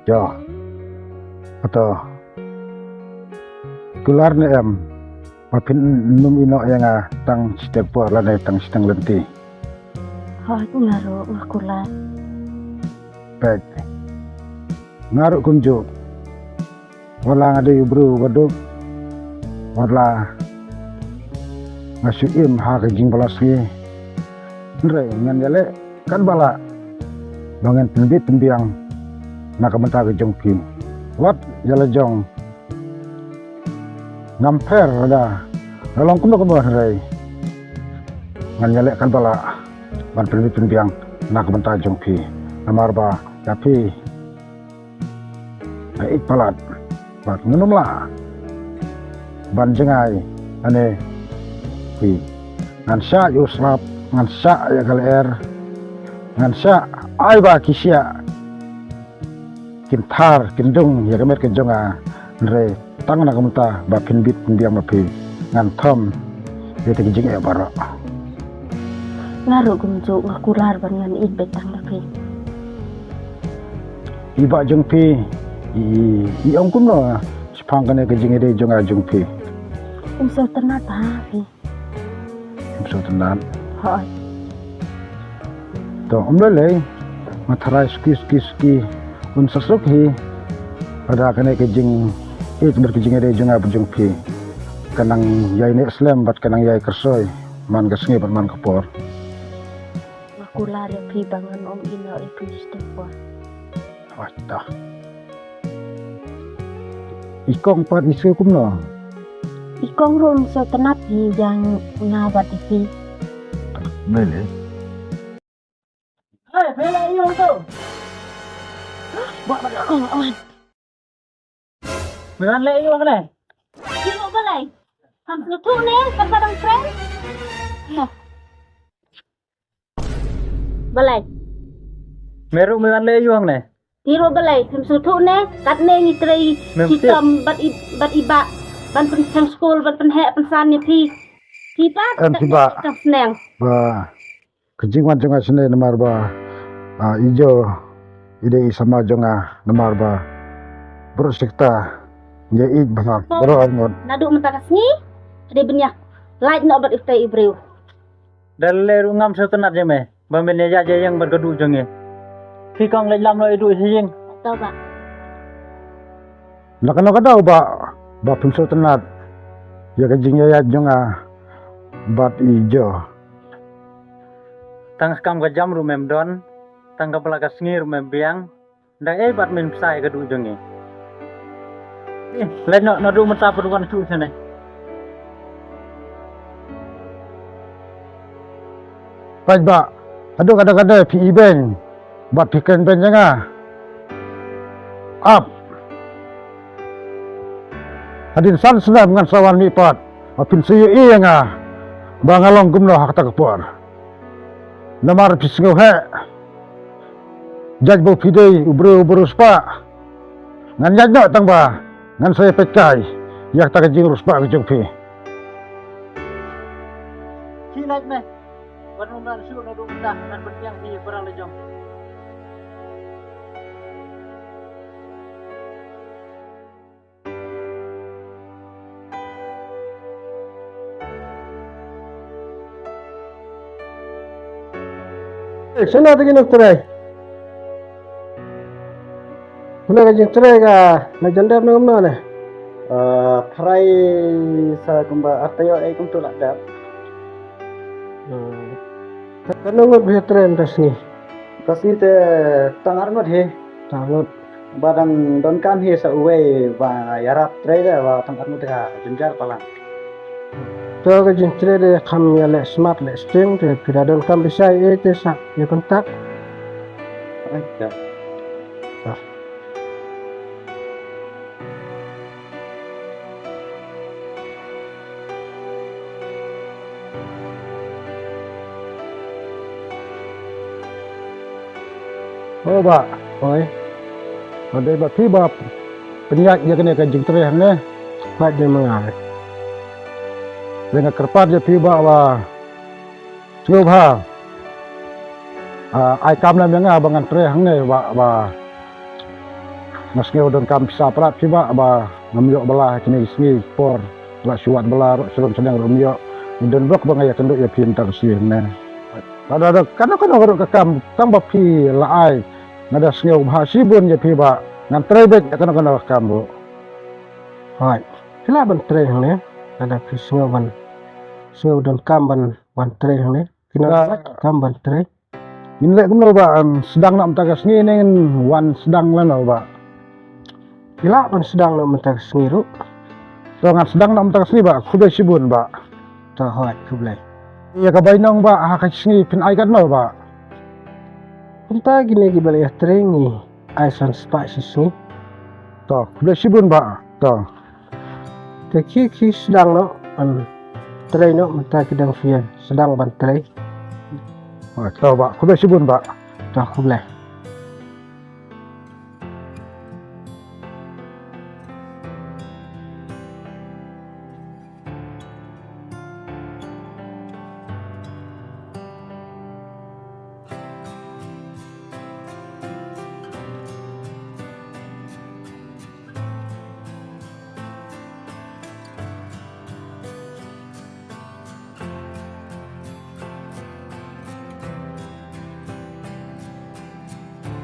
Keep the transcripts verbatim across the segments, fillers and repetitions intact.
Jo. Ato. Kular ne em? Ba phin nym ïehnoh ïa nga tang shiteng por lane tang shiteng lynti. Hooid, nga ruh nga kular. Peit. Nga ruh kumjuh. Wat la nga dei u briew ba duk, wat la nga shu im ha ka jingbylla sngi, hynrei ngan ïaleh katba lah ba ngan pynbit pynbiang na ka bynta ka jong phi. Wat ïa la jong ngam pher lada la long kumno kumno, hynrei ngan ïaleh katba lah ban pynbit pynbiang na ka bynta jong phi. Namar ba ïa phi nga ïeit palat bad ngan ym lah ban jngai ane phi. Ngan shah ïa u slap, ngan shah ïa ka lyer, ngan shah ai ba ki shiah kin thar kin dung ïa ka met ka jong nga, hynrei tang na ka bynta ba phin bit phin biang ma phi, ngan thom ïa ki jingeh baroh. Nga ruh kumjuh, nga kular ban ngan ïeit beit tang ma phi. I bah jong phi i, i ong kumno shaphang kane ka jingïadei jong nga jong phi? Ym sngewtynnat ha phi. Ym sngewtynnat. Hooid. To, ym lei lei. Nga tharai suki suki suki un sa suk hi. Lada kane ka jingïeit bad ka jingïadei jong nga bad jong phi kan nang ïai neh slem bad kan nang ïai kyrsoi man ka sngi bad man ka por. Nga kular ïa phi ba ngan ym ïehnoh ïa phi shiteng por. Hooid, to. I kong pat i sngew kumno? I kong ruh ym sngewtynnat hi ïa nga bad ïa phi. Mele. Hey, mele ïa u to. Ba ba kong awan. Me wan leh ïa u ne? Ïa u balei? Kam sngewthuh ne, kan ba dang friend? Balei? Me ruh me wan leh ïa u ne? Phi ruh balei, phim sngewthuh ne, katne ngi trei shitom bad i, bad i bah ban pynshong skul, ban pynheh pynsan ïa phi. Phi pat em phi bah. Ka sneng. Ba ka jingwan jong nga shane namar ba, ah, i Jo i dei i samla jong nga namar ba baroh shi katta ngi ïeit bha, baroh arngut. Naduh mynta ka sngi dei ban ïa lait noh bad utei u briew. Da lei ruh ngam sngewtynnat ïa me ba men ïa ïaid ïa ïeng bad ka duh jong ngi. Phi kong leit lam noh ïa duh sha ïing. To bah. Na kano ka daw bah ba phim sngewtynnat ïa ka jingïaid jong nga bad i Jo? Tang ka kam ka jam ruh mem don, tang ka bylla ka sngi ruh mem biang. Dang ei bad men pynshai ka duh jong ngi. Eh, leit noh, naduh mynta pat wan shuh shane. Peit bah, haduh katta katta phi ibeiñ bad phi kren beiñ ïa nga. Ap. Hadien san snem ngan sa wan mihpat, ba phin sa ïohi ïa nga ba nga long kumno ha kata ka por. Namar phi sngew heh. Jait ba phi dei u briew uba riewspah. Ngan ïaid noh tang ba ngan sa ïa peitkai ïa kata ka jingriewspah ka jong phi. Khie leit me. Wat nym wan shuh naduh mynta, ngan pynbiang phi ïa para la jong. Eh, shano te ki nongtrei? Kumno ka jingtrei, ka la jan dep ne kumno ne? Eh, tharai sa kumba ar taïew ei kumto la dep. Hmm. Katno ngut phi trei mynta sngi? Mynta sngi te tang ar ngut hi. Tang ar ngut. Ba dang donkam hi sa uwei ba ïarap trei de, ba tang ar ngut ka jynjar palat. To ka jingtrei de kham ïa leh smat leh sting, te phi da donkam pisa ei te sa ïa kontak. Acha. To. O bah, oi. Ba dei ba phi ba pynïaid ïa kane ka jingtrei hangne. Pat dei ma nga. Dei nga kyrpad ïa phi bah ba sngewbha Ah, ai kam lem ïa nga ba ngan trei hangne Bah, ba nga sngew donkam pisa palat phi Bah, ba ngam ïoh bylla kine ki sngi por, la shu wad bylla ruh sha ruh sha neng ruh ym ïoh. Ngi don bok ba nga ïakynduh ïa phi mynta ka sngi hangne. Lada don kano kano ruh ka kam tang ba phi la ai, nga da sngew bha shibun ïa phi Bah, ngan trei beit ïa kano kano ka kam ruh. Hooid, phi lah ban trei hangne, lada phi sngew ban, sngew donkam ban, ban trei hangne. Phi nang, ah, kam ban trei. Ngin leh kumno Bah, em, sdang noh mynta ka sngi ne ngin wan sdang lano Bah? Phi lah ban sdang noh mynta ka sngi ruh. To ngan sdang noh mynta ka sngi Bah, khublei shibun Bah. To hooid, khublei. Ïa ka bainong Bah, ha ka sngi phin ai katno Bah? Mynta kine kiba la ïatrei ngi ai san spah shi sngi. To, khublei shibun Bah. To. Te ki, ki sdang noh ban trei noh mynta ki dang phi ïa sdang ban trei. Oh, to Bah, khublei shibun Bah. To, khublei.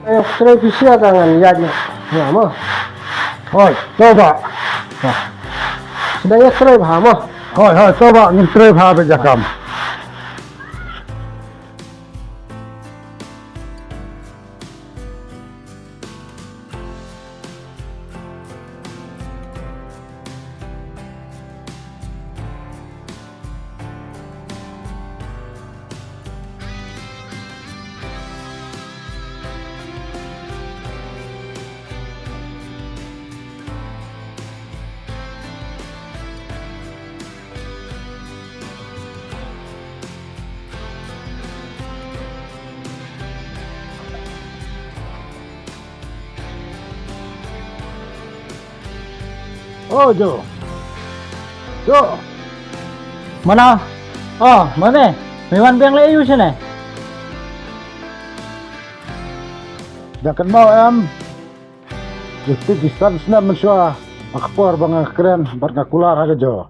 Eh, trei phi sha ka ngan ïaid noh. Ïa mo. Hooid, to Bah. Sdang ïa trei bha mo. Hooid, hooid, to Bah, ngin trei bha beit ïa kam. Oh, Jo. Jo. Mano? Oh, mane. Me wan biang lei aïu shane? Da kynmaw em. Ïa kito ki san snem mynshuwa ha ka por ba nga kren bad nga kular ha ka Jo.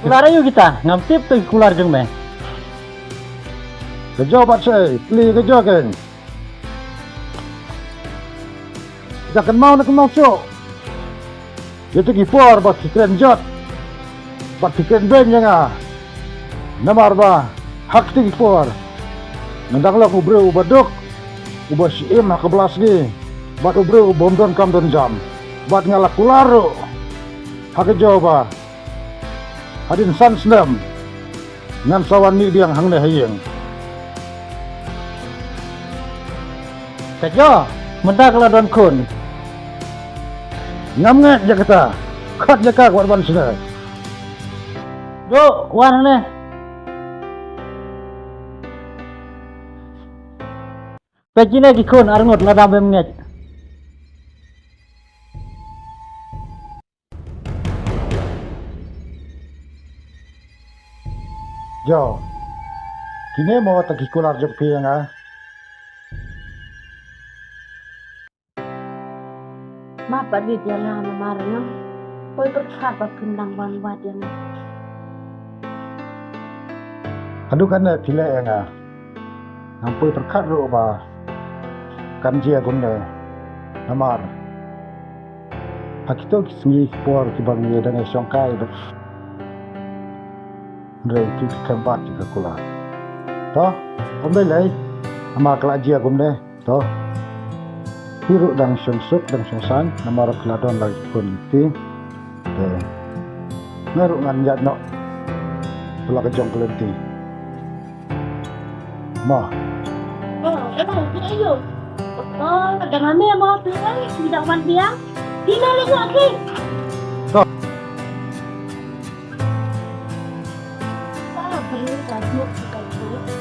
Kular aïu kita? Ngam tip to ki kular jong me. Ka Jo bad Shei, pli ka Jo keiñ. Da kynmaw ne kynmaw shuh. Ïa kito ki por ba ki kren jot bad ki kren beiñ ïa nga. Namar ba ha kito ki por nga dang long u briew uba duk, uba shim ha ka blasngi, bad u briew uba ym don kam don jam. Bad nga la kular ruh ha ka Jo ba hadien san snem ngan sa wan mih biang hangne ha ïing. Ka Jo, mynta ka la don khun. Ngam ngeit ïa kata. Khot ïa ka wat ban sngewthuh. Jo, wan hangne. Peit kine ki khun arngut, lada mem ngeit. Jo, kine mo ta ki kular jong phi ïa nga? Map pat ïa nga namar nga poi pyrkhat ba phin dang wan wad ïa nga. Haduh katne phi leh ïa nga? Ngam poi pyrkhat ruh ba kan jia kumne. Namar ha kito ki sngi ki por kiba ngi dang ïashongkai bad hynrei phi khlem bat ïa ka kular. To, ym dei lei, namar ka la jia kumne. To, phi ruh dang shong suk dang shong saiñ namar phi la don la ki khun ki kti. Te nga ruh ngan ïaid noh phi la ka jong ka lynti. Ma. Oh, eh, eh, ayo. Oh, dang ame ma phi, eh, phi dang wan biang. Phi ma lei ïa ki. To. Ah, perlu ka smoke, ka smoke.